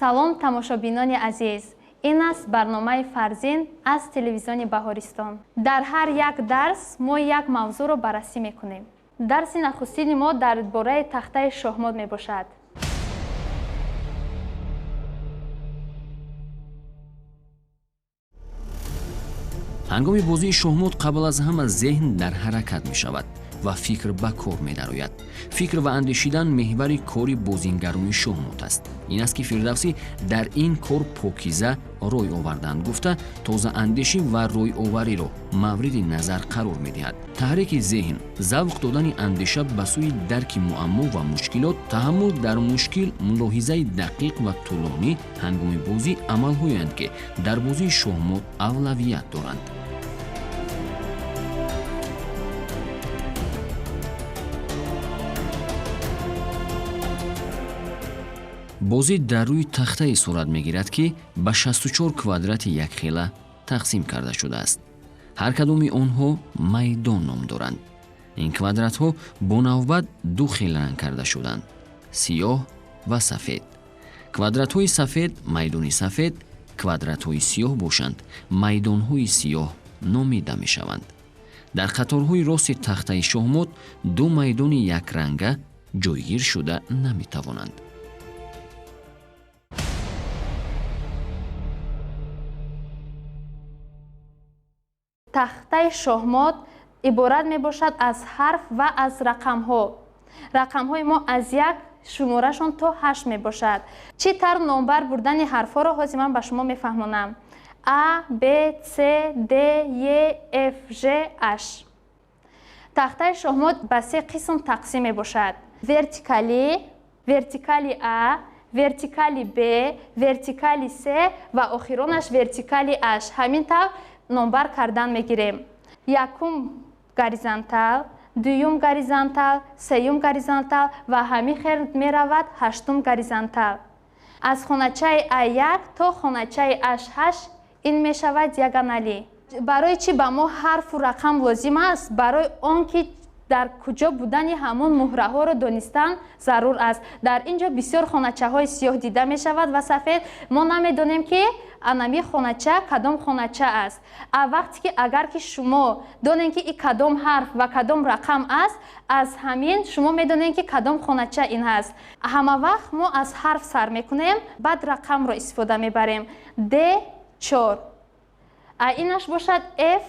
Салом, тамошобинони азиз. Ин аст барномаи Фарзин аз телевизиони Баҳористон. Дар ҳар як дарс мо як мавзӯъро баррасӣ мекунем. Дарси нахустини мо дар бораи тахтаи шоҳмот мебошад. Ҳангоми бозии шоҳмот қабл аз ҳама зеҳн дар ҳаракат мешавад ва фикр ба кор медарояд. Фикр ва андешидан меҳвари кори бозингарони шоҳмот аст. Ин аст, ки Фирдавсӣ дар ин кор покиза рой оварданд гуфта, тозаандешӣ ва ройовариро мавриди назар қарор медиҳад. Таҳрики зеҳн, завқ додани андеша ба сӯи дарки муаммо ва мушкилот, таҳаммул дар мушкил, мулоҳизаи дақиқ ва тӯлонӣ ҳангоми бозӣ амалҳоянд, ки дар бозии шоҳмот авлавият доранд. Бозӣ дар рӯи тахтае сурат мегирад, ки ба 64 квадрати якхела тақсим карда шудааст. Ҳар кадоми онҳо майдон ном доранд. Ин квадратҳо бо навбат ду хел ранг карда шуданд: сиёҳ ва сафед. Квадратҳои сафед майдони сафед, квадратҳои сиёҳ бошанд майдонҳои сиёҳ номида мешаванд. Дар қаторҳои рости тахтаи шоҳмот ду майдони якранга ҷойгир шуда наметавонанд. Тахтаи шоҳмот иборат мебошад аз ҳарф ва аз рақамҳо. Рақамҳои мо аз як шуморашон то 8 мебошад. Чӣ тавр номбар бурдани ҳарфҳоро ҳозир ман ба шумо мефаҳмонам. А, Б, С, Д, Е, Ф, Ж, H. Тахтаи шоҳмот ба се қисм тақсим мебошад: вертикалӣ, вертикали А, вертикали Б, вертикали С ва охиронаш вертикали H. Ҳамин тавр номбар кардан мегирем. Якум горизонтал, дуюм горизонтал, сеюм горизонтал ва ҳамин хел меравад ҳаштум горизонтал. Аз хоначаи А1 то хоначаи H8 ин мешавад диагоналӣ. Барои чӣ ба мо ҳарфу рақам лозим аст? Барои он ки дар куҷо будани ҳамон муҳраҳоро донистан зарур аст. Дар ин ҷо бисёр хоначаҳои сиёҳ дида мешавад ва сафед. Мо намедонем, ки анами хонача кадом хонача аст. А вақте ки агар ки шумо донем, ки и кадом ҳарф ва кадом рақам аст, аз ҳамин шумо медонем, ки кадом хонача ин ҳаст. Ҳама вақт мо аз ҳарф сар мекунем, баъд рақамро истифода мебарем. Д 4, а инаш бошад Ф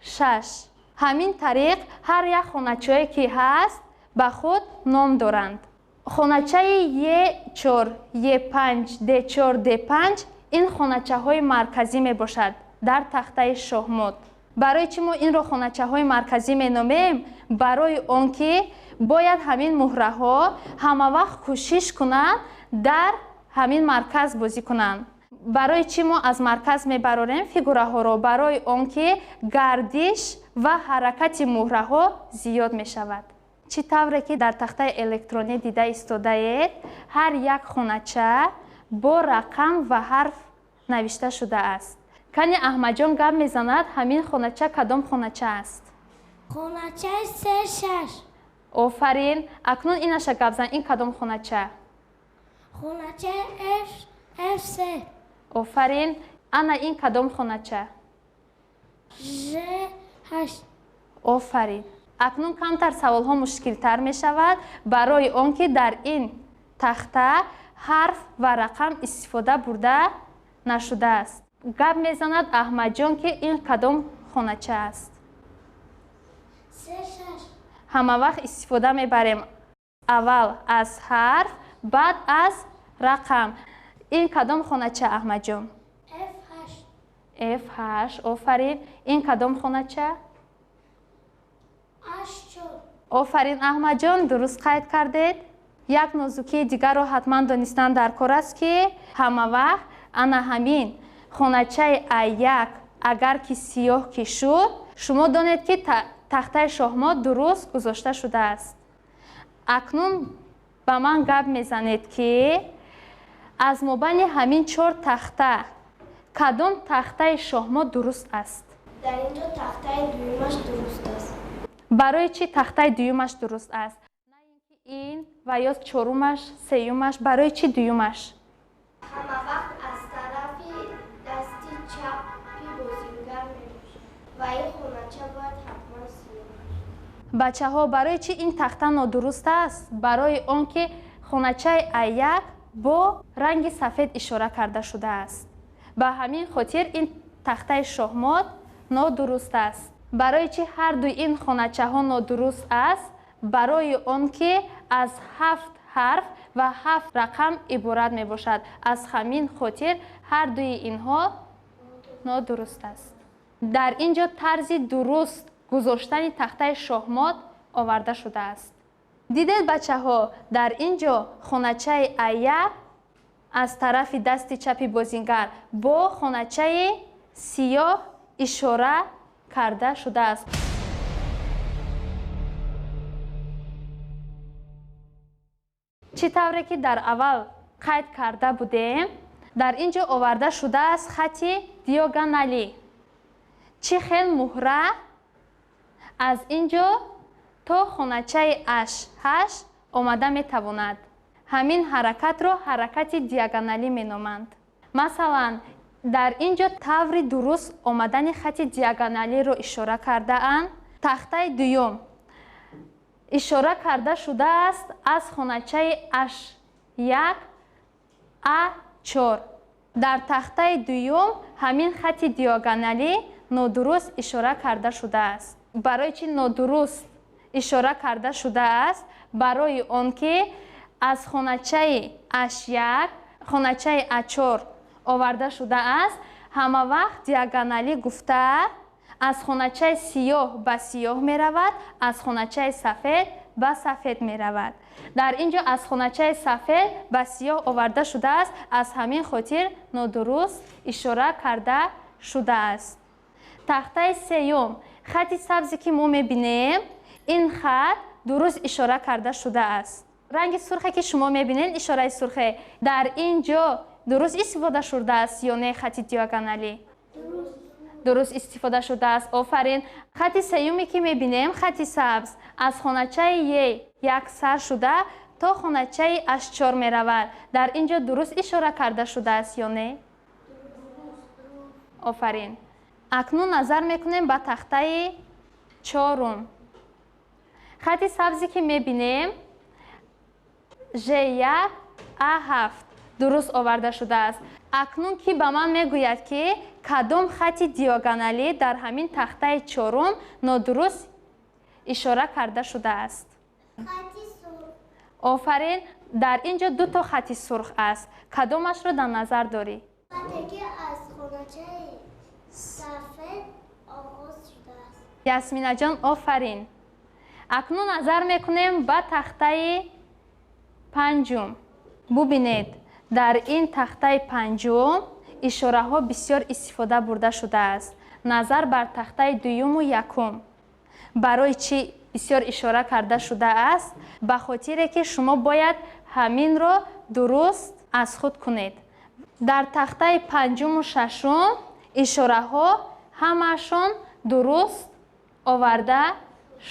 6. Ҳамин тариқ ҳар як хоначае ки ҳаст, ба худ ном доранд. Хоначаи Е4, Е5, Д4, Д5 ин хоначаҳои марказӣ мебошад дар тахтаи шоҳмот. Барои чӣ мо инро хоначаҳои марказӣ меномем? Барои он ки бояд ҳамин муҳраҳо ҳама вақт кӯшиш кунанд дар ҳамин марказ бозӣ кунанд. Барои чӣ мо аз марказ мебарорем фигураҳоро? Барои он ки гардиш ва ҳаракати муҳраҳо зиёд мешавад. Чӣ тавре ки дар тахтаи электронӣ дида истодаед, ҳар як хонача бо рақам ва ҳарф навишта шудааст. Кани Аҳмадҷон гап мезанад, ҳамин хонача кадом хонача аст? Хоначаи се шаш. Офарин. Акнун инаша гап зан, ин кадом хонача? Хоначаи Ф се. Офарин. Ана ин кадом хонача? Ж ҳашт. Офарин. Акнун камтар саволҳо мушкилтар мешавад, барои он ки дар ин тахта ҳарф ва рақам истифода бурда нашудааст. Гап мезанад Аҳмадҷон, ки ин кадом хонача аст? Се шаш. Ҳама вақт истифода мебарем аввал аз ҳарф, баъд аз рақам. Ин кадом хонача, Аҳмадҷон? Ф ҳашт. Ф ҳашт. Офарин. Ин кадом хонача? Аш чор. Офарин, Аҳмадҷон, дуруст қайд кардед. Як нозукии дигарро ҳатман донистан дар кор аст, ки ҳама вақт ана ҳамин хоначаи А1 агар ки сиёҳ ки шуд, шумо донед, ки тахтаи шоҳмот дуруст гузошта шудааст. Акнун ба ман гап мезанед, ки аз мобайни ҳамин чор тахта кадом тахтаи шоҳмот дуруст аст? Дар ин ҷо тахтаи дуюмаш дуруст аст. Барои чӣ тахтаи дуюмаш дуруст аст, на ин ки ин ва ё чорумаш, сеюмаш? Барои чӣ дуюмаш? Бачаҳо, барои чӣ ин тахта нодуруст аст? Барои он ки хоначаи А1 бо ранги сафед ишора карда шудааст. Ба ҳамин хотир ин тахтаи шоҳмот нодуруст аст. Барои чӣ ҳар дуи ин хоначаҳо нодуруст аст? Барои он ки аз 7 ҳарф ва 7 рақам иборат мебошад. Аз ҳамин хотир ҳар дуи инҳо нодуруст аст. Дар ин ҷо тарзи дуруст гузоштани тахтаи шоҳмот оварда шудааст. Дидед бачаҳо, дар ин ҷо хоначаи А1 аз тарафи дасти чапи бозингар бо хоначаи сиёҳ ишора карда шудааст. Чӣ тавре ки дар аввал қайд карда будем, дар ин ҷо оварда шудааст хати диагоналӣ. Чӣ хел муҳра аз ин ҷо то хоначаи H8 омада метавонад. Ҳамин ҳаракатро ҳаракати диагоналӣ меноманд. Масалан, дар ин ҷо таври дуруст омадани хати диагоналиро ишора кардаанд. Тахтаи дуюм ишора карда шудааст аз хоначаи H1 A4. Дар тахтаи дуюм ҳамин хати диагоналӣ нодуруст ишора карда шудааст. Барои чӣ нодуруст ишора карда шудааст? Барои он ки аз хоначаи H1 хоначаи A4 оварда шудааст, ҳама вақт диагоналӣ гуфта аз хоначаи сиёҳ ба сиёҳ меравад, аз хоначаи сафед ба сафед меравад. Дар ин ҷо аз хоначаи сафед ба сиёҳ оварда шудааст, аз ҳамин хотир нодуруст ишора карда шудааст. Тахтаи сеюм, хати сабзе ки мо мебинем, ин хат дуруст ишора карда шудааст. Ранги сурхе ки шумо мебинед, ишораи сурхе, дар ин ҷо дуруст истифода шудааст ё не хати диагоналӣ? Дуруст истифода шудааст. Офарин. Хати сеюме ки мебинем, хати сабз, аз хоначаи Е1 сар шуда то хоначаи H4 меравад. Дар ин ҷо дуруст ишора карда шудааст ё не? Офарин. Акнун назар мекунем ба тахтаи чорум. Хати сабзе ки мебинем, Ж1 А7 дуруст оварда шудааст. Акнун ки ба ман мегӯяд, ки кадом хати диагоналӣ дар ҳамин тахтаи чорум нодуруст ишора карда шудааст? Хати сурх. Офарин. Дар ин ҷо ду то хати сурх аст. Кадомашро дар назар дорӣ? Хате ки аз хоначаи сафед оғоз шудааст. Ясминаҷон, офарин. Акнун назар мекунем ба тахтаи панҷум. Бубинед, дар ин тахтаи панҷум ишораҳо бисёр истифода бурда шудааст. Назар бар тахтаи дуюму якум. Барои чӣ бисёр ишора карда шудааст? Ба хотире ки шумо бояд ҳаминро дуруст аз худ кунед. Дар тахтаи панҷуму шашум ишораҳо ҳамаашон дуруст оварда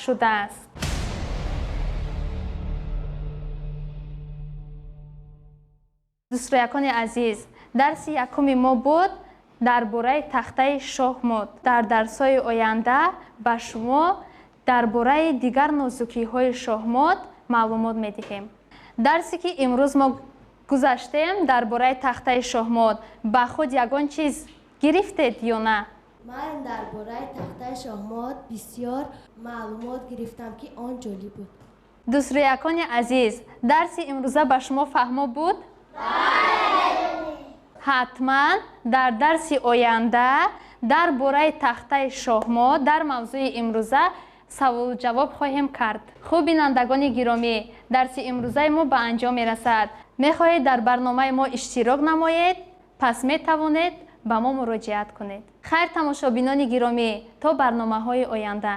шудааст. Дӯстроякони азиз, дарси якуми мо буд дар бораи тахтаи шоҳмот. Дар дарсҳои оянда ба шумо дар бораи дигар нозукиҳои шоҳмот маълумот медиҳем. Дарсе ки имрӯз мо гузаштем дар бораи тахтаи шоҳмот, ба худ ягон чиз гирифтед ё на? Ман дар бораи тахтаи шоҳмот бисёр маълумот гирифтам, ки он ҷолиб буд. Дӯстроякони азиз, дарси имрӯза ба шумо фаҳмо буд? Ҳатман дар дарси оянда дар бораи тахтаи шоҳмот дар мавзӯи имрӯза саволу ҷавоб хоҳем кард. Хуб, бинандагони гиромӣ, дарси имрӯзаи мо ба анҷом мерасад. Мехоҳед дар барномаи мо иштирок намоед? Пас метавонед ба мо муроҷиат кунед. Хайр, тамошобинони гиромӣ, то барномаҳои оянда.